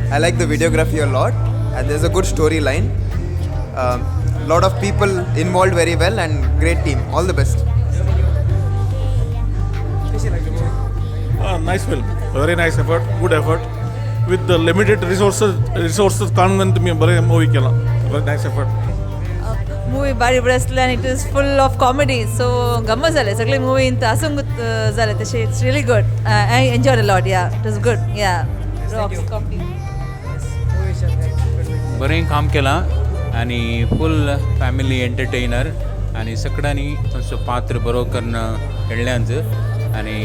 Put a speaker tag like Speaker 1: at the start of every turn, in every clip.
Speaker 1: I like the videography a lot and there's a good story line. Lot of people involved very well and great team. All the best.
Speaker 2: Nice film, very nice effort, good effort. With the limited resources काडून तुमी बरें movie केला, very nice effort.
Speaker 3: Movie बारी बरें आसलें आनी it is full of comedy, so गम्मत जालें सगळे मुवीन आसूंक जालें तशें. It's really good. I enjoy a lot. Yeah, it is good. Yeah, rocks comedy.
Speaker 4: बरें काम केलां आनी फूल फॅमिली एंटरटेनर आनी सगळ्यांनी तांचो पात्र बरो करून खेळ्ळ्यांच आनी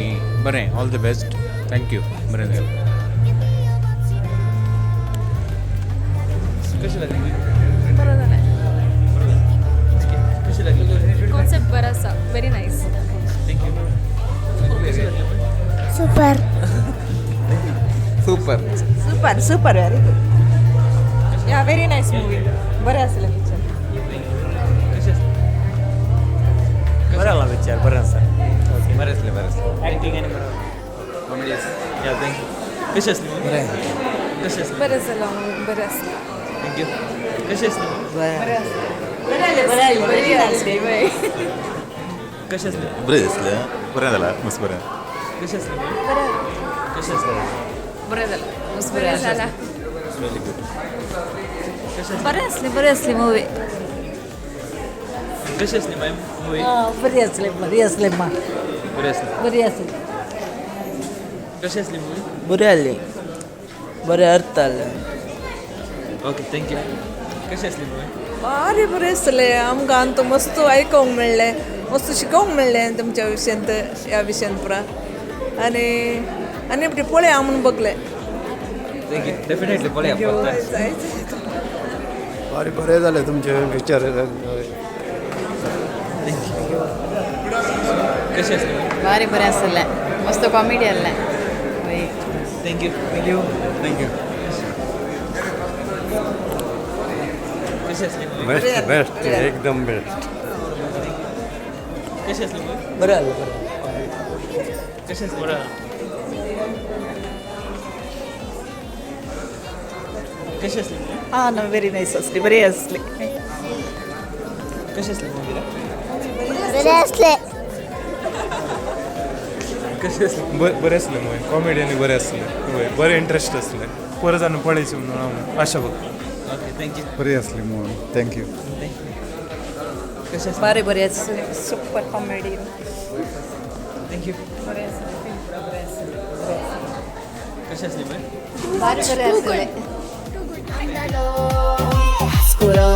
Speaker 4: बरें, all the best, thank you, बरें जालें.
Speaker 5: कशी लागली मूवी?
Speaker 6: बरं जालें.
Speaker 5: कशी लागली?
Speaker 6: कॉन्सेप्ट बरो आसा, व्हेरी नायस.
Speaker 5: Thank you. कशी लागली movie?
Speaker 7: Super.
Speaker 1: Super.
Speaker 3: Super, super, very good. Yeah, very nice movie. बरें आसलें पिक्चर.
Speaker 5: कशी आसली?
Speaker 8: बरें आसलो पिक्चर, बरें आसा.
Speaker 1: बरें आसलें, बरें आसलें.
Speaker 5: ॲक्टिंग आनी बरें. या, thank you. कशी आसली मूवी? कशी आसली?
Speaker 3: बरें जालां मूवी, बरें आसलें.
Speaker 5: Thank you. कशी आसली मूवी?
Speaker 3: बरें आसलें, बरी आसली.
Speaker 5: कशी आसली?
Speaker 9: बरें दिसलें, बरें जालां, मस्त बरें.
Speaker 5: कशी आसली मूवी? कशी आसली?
Speaker 6: बरें जालें, बरें जालां.
Speaker 5: कशी आसली?
Speaker 3: बरें आसलें, बरें आसली मुवी.
Speaker 5: कशी आसली मॅम मूवी?
Speaker 10: बरी आसली, बरी आसली मा.
Speaker 5: बरी आसली.
Speaker 10: बरी आसली.
Speaker 5: कशी आसली मूवी?
Speaker 8: बरी आसली, बरें अर्थ आसलें.
Speaker 5: Okay, thank you. कशी आसली मूवी?
Speaker 3: भारी बरें आसलें. आमकां आतां मस्त आयकोंक मेळ्ळें, मस्त शिकोवंक मेळ्ळें तुमच्या विशयांत, ह्या विशयांत पुरा. आनी आनी एकटी पळया म्हूण बगलें.
Speaker 5: Thank you. Definitely पळया.
Speaker 11: भारी बरें जालें तुमचें पिक्चर.
Speaker 5: कशी आसली मूवी?
Speaker 10: भारी बरें आसलें, मस्त कॉमेडी आसलें.
Speaker 5: Thank you.
Speaker 1: Thank you, thank you.
Speaker 5: कशी आसली मूवी?
Speaker 11: बेस्ट, बेस्ट, एकदम बेस्ट.
Speaker 5: कशी आसली मूवी?
Speaker 8: बरें आसलें, बरें.
Speaker 5: कशी आसली? बरं. कशी आसली मूवी?
Speaker 3: आं ना, व्हेरी नायस आसली, बरी आसली.
Speaker 5: कशी आसली मूवी?
Speaker 7: बरें आसलें.
Speaker 5: कशी आसली?
Speaker 2: बरें आसलें मुवी, कॉमेडी आनी बरें आसलें. हय, बरें इंट्रस्ट आसलें. परत आनी पळयची म्हणून हांव आशा बघता.
Speaker 5: Okay, thank you.
Speaker 9: बरी आसली movie, thank you.
Speaker 5: Thank you. कशी आसली?
Speaker 3: बरें, बरें आसलें, super comedy.
Speaker 5: Thank you.
Speaker 3: बरें आसलें, बरें आसलें.
Speaker 5: कशी आसली मूवी?
Speaker 10: भारी बरें आसलें.
Speaker 7: Scuro.